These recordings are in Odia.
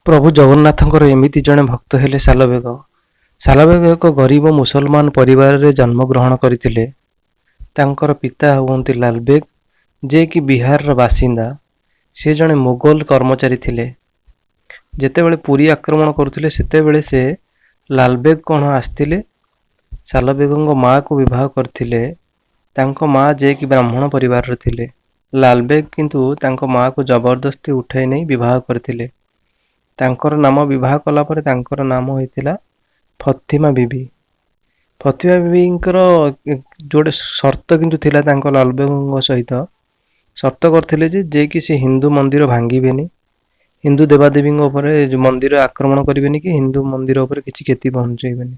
ପ୍ରଭୁ ଜଗନ୍ନାଥଙ୍କର ଏମିତି ଜଣେ ଭକ୍ତ ହେଲେ ସାଲବେଗ। ସାଲବେଗ ଏକ ଗରିବ ମୁସଲମାନ ପରିବାରରେ ଜନ୍ମଗ୍ରହଣ କରିଥିଲେ। ତାଙ୍କର ପିତା ହୁଅନ୍ତି ଲାଲବେଗ, ଯିଏକି ବିହାରର ବାସିନ୍ଦା। ସେ ଜଣେ ମୋଗଲ କର୍ମଚାରୀ ଥିଲେ। ଯେତେବେଳେ ପୁରୀ ଆକ୍ରମଣ କରୁଥିଲେ, ସେତେବେଳେ ସେ ଲାଲବେଗ କ'ଣ ଆସିଥିଲେ, ସାଲବେଗଙ୍କ ମାଆକୁ ବିବାହ କରିଥିଲେ। ତାଙ୍କ ମା ଯିଏକି ବ୍ରାହ୍ମଣ ପରିବାରର ଥିଲେ। ଲାଲବେଗ କିନ୍ତୁ ତାଙ୍କ ମାଆକୁ ଜବରଦସ୍ତି ଉଠାଇ ନେଇ ବିବାହ କରିଥିଲେ। ତାଙ୍କର ନାମ, ବିବାହ କଲା ପରେ ତାଙ୍କର ନାମ ହୋଇଥିଲା ଫତିମା ବିବି। ଫତିମା ବିବିଙ୍କର ଯୋଉଟେ ସର୍ତ୍ତ କିନ୍ତୁ ଥିଲା, ତାଙ୍କ ଲାଲବେଗଙ୍କ ସହିତ ସର୍ତ୍ତ କରିଥିଲେ ଯେ ଯିଏକି ସେ ହିନ୍ଦୁ ମନ୍ଦିର ଭାଙ୍ଗିବେନି, ହିନ୍ଦୁ ଦେବାଦେବୀଙ୍କ ଉପରେ ମନ୍ଦିର ଆକ୍ରମଣ କରିବେନି କି ହିନ୍ଦୁ ମନ୍ଦିର ଉପରେ କିଛି କ୍ଷତି ପହଞ୍ଚେଇବେନି।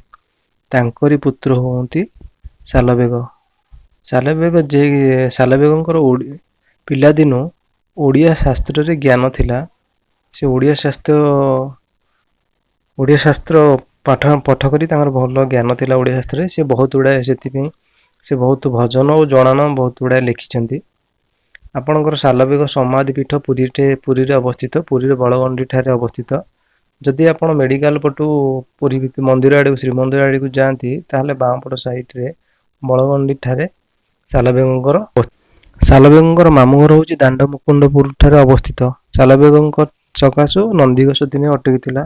ତାଙ୍କରି ପୁତ୍ର ହୁଅନ୍ତି ସାଲବେଗ। ସାଲବେଗ ଯେ ସାଲବେଗଙ୍କର ପିଲାଦିନୁ ଓଡ଼ିଆ ଶାସ୍ତ୍ରରେ ଜ୍ଞାନ ଥିଲା। ସେ ଓଡ଼ିଆ ଶାସ୍ତ୍ର ପାଠ କରି ତାଙ୍କର ଭଲ ଜ୍ଞାନ ଥିଲା ଓଡ଼ିଆ ଶାସ୍ତ୍ରରେ। ସେ ବହୁତ ଗୁଡ଼ାଏ, ସେଥିପାଇଁ ସେ ବହୁତ ଭଜନ ଓ ଜଣାଣ ବହୁତ ଗୁଡ଼ାଏ ଲେଖିଛନ୍ତି। ଆପଣଙ୍କର ସାଲବେଗ ସମାଧି ପୀଠ ପୁରୀରେ ଅବସ୍ଥିତ, ପୁରୀର ବଳଗଣ୍ଡି ଠାରେ ଅବସ୍ଥିତ। ଯଦି ଆପଣ ମେଡ଼ିକାଲ ପଟୁ ପୁରୀ ମନ୍ଦିର ଆଡ଼କୁ, ଶ୍ରୀମନ୍ଦିର ଆଡ଼କୁ ଯାଆନ୍ତି, ତାହେଲେ ବାଁ ପଟ ସାଇଡ଼ରେ ବଳଗଣ୍ଡି ଠାରେ ସାଲବେଗଙ୍କର ମାମୁଁ ଘର ହେଉଛି ଦାଣ୍ଡ ମୁକୁନ୍ଦପୁର ଠାରେ ଅବସ୍ଥିତ। ସାଲବେଗଙ୍କ ସକାଶୁ ନନ୍ଦିଘୋଷ ଦିନେ ଅଟକିଥିଲା।